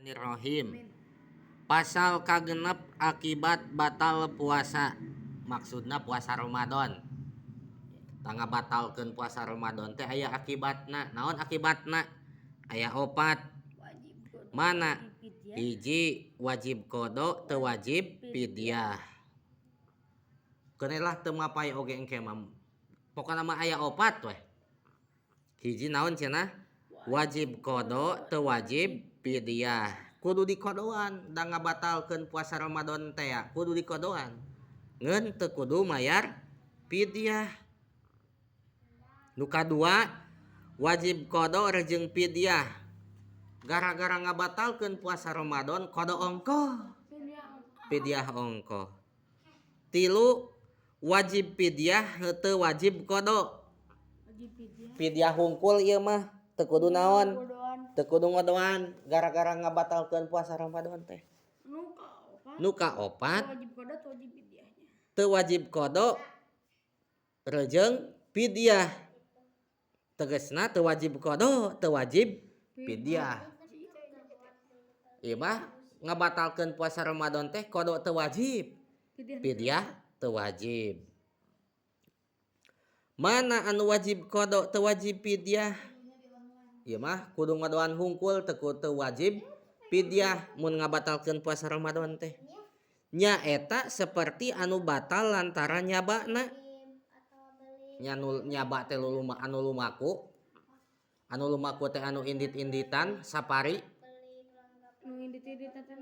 Bismillahirrahmanirrahim. Pasal kagenep akibat batal puasa. Maksudna puasa Ramadan. Tangga batalkeun puasa Ramadan teh aya akibatna. Naon akibatna? Aya opat. Mana? Hiji, wajib qada, teu wajib fidyah. Keun lah teu mapay oge engke mah. Pokona mah aya opat weh. Hiji naon cenah? Wajib qada, teu wajib fidyah. Kudu dikodoan da ngabatalkeun puasa Ramadan teh ya, kudu dikodoan. Ngeun teu kudu mayar fidyah. Nu kadua, wajib qada jeung fidyah. Gara-gara ngabatalkeun puasa Ramadan qada ongkoh, fidyah ongkoh. Tilu, wajib fidyah henteu wajib qada. Fidyah hungkul ieu mah teu kudu naon? Teu kudu ngodoan gara-gara ngabatalkeun puasa Ramadan teh. Nu kaopat, teu wajib qada rejeung fidyah. Tegasna teu wajib qada, teu wajib fidyah. Ieu mah ngabatalkeun puasa Ramadan teh qada teu wajib, fidyah teu wajib. Mana anu wajib qada teu wajib fidyah? Ieu mah kudu ngodoan hungkul teu wajib fidyah mun ngabatalkeun puasa Ramadan teh. Nyaeta seperti anu batal lantaran nyabana. Nya nu nyaba teh anu lumaku. Anu lumaku teh anu indit-inditan safari. Nu indit-inditan teh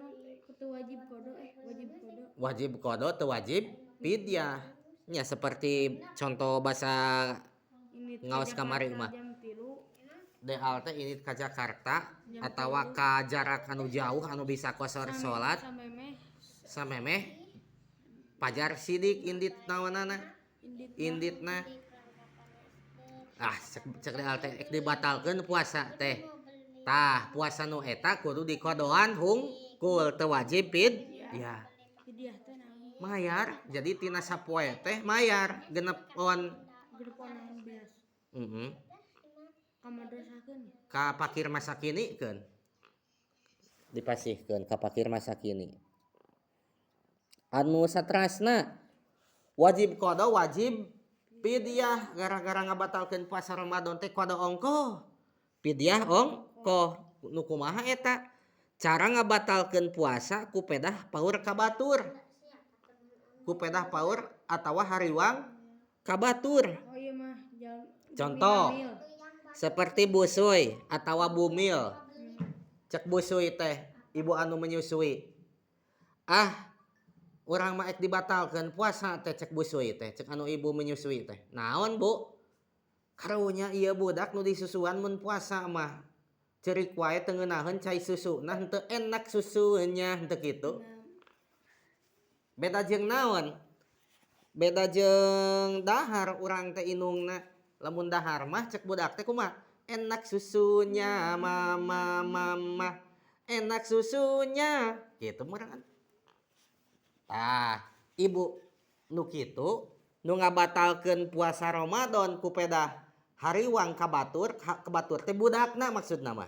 teu wajib qada, wajib qada. Wajib qada teu wajib fidyah. Nya seperti contoh bahasa ngaos kamari mah. Deal teh indit ka Jakarta atawa ka jarak anu jauh anu bisa qosor salat samemeh pajar sidik indit naonana inditna. Ah, cek deal teh ek dibatalkeun puasa teh. Tah, puasa nu eta kudu dikodoan hungkul teu wajib fidyah. Mayar, jadi tina sapoe teh mayar genep on. Heeh. Ka fakir masakini keun. Dipasihkeun ka fakir masakini. Anu satrasna wajib qada wajib fidyah gara-gara ngabatalkeun puasa Ramadan teh qada ongkoh. Fidyah ongkoh. Nu kumaha eta? Cara ngabatalkeun puasa ku pedah paur ka batur. Ku pedah paur atawa hariwang ka batur. Oh iya mah. Contoh seperti busui atawa bumil. Cek busui teh ibu anu menyusui. Ah, urang mah ek dibatalkeun puasa teh cek busui teh, cek anu ibu menyusui teh. Naon, Bu? Karunya ieu budak nu disusuan mun puasa mah. Ceurik wae teu ngeunaheun cai susuna henteu enak susunya henteu kitu. Beda jeung naon? Beda jeung dahar urang teh inungna. Lamun dahar mah cek budak teh kumaha? Enak susunya mama mama. Enak susunya. Kitu meureun. Tah, ibu nu kitu nu ngabatalkeun puasa Ramadan ku pedah hariwang ka batur, ka batur teh budakna maksudna mah.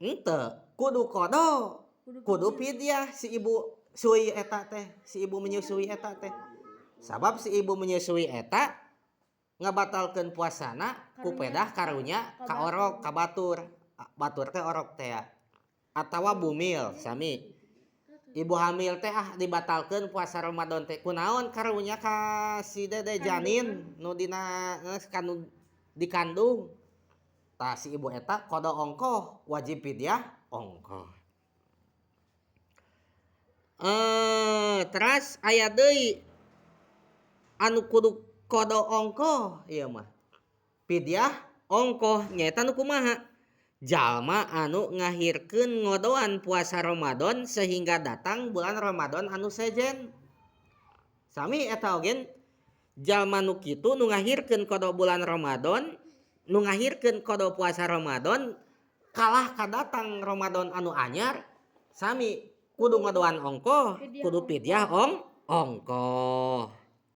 Henteu, kudu qada, kudu fidyah si ibu sui eta teh, si ibu menyusui eta teh. Sabab si ibu menyusui eta ngabatalkeun puasana ku pedah karunya ka orok ka batur. Batur teh orok teh ya. Atawa bumil sami. Ibu hamil teh ah dibatalkeun puasa Ramadan teh kunaon karunya ka si dede janin nu dina kanu dikandung. Tah si ibu eta qada ongkoh wajib fidyah ongkoh. Teras aya deui anu kudu qada ongkoh ieu mah. Fidyah ongkoh nyaeta nu kumaha? Jalma anu ngahirkeun ngodoan puasa Ramadan sehingga datang bulan Ramadan anu sejen. Sami eta oge jalma nu kitu nu ngahirkeun qada bulan Ramadan, nu ngahirkeun qada puasa Ramadan kalah kadatang Ramadan anu anyar sami kudu ngodoan ongkoh, kudu fidyah ongkoh.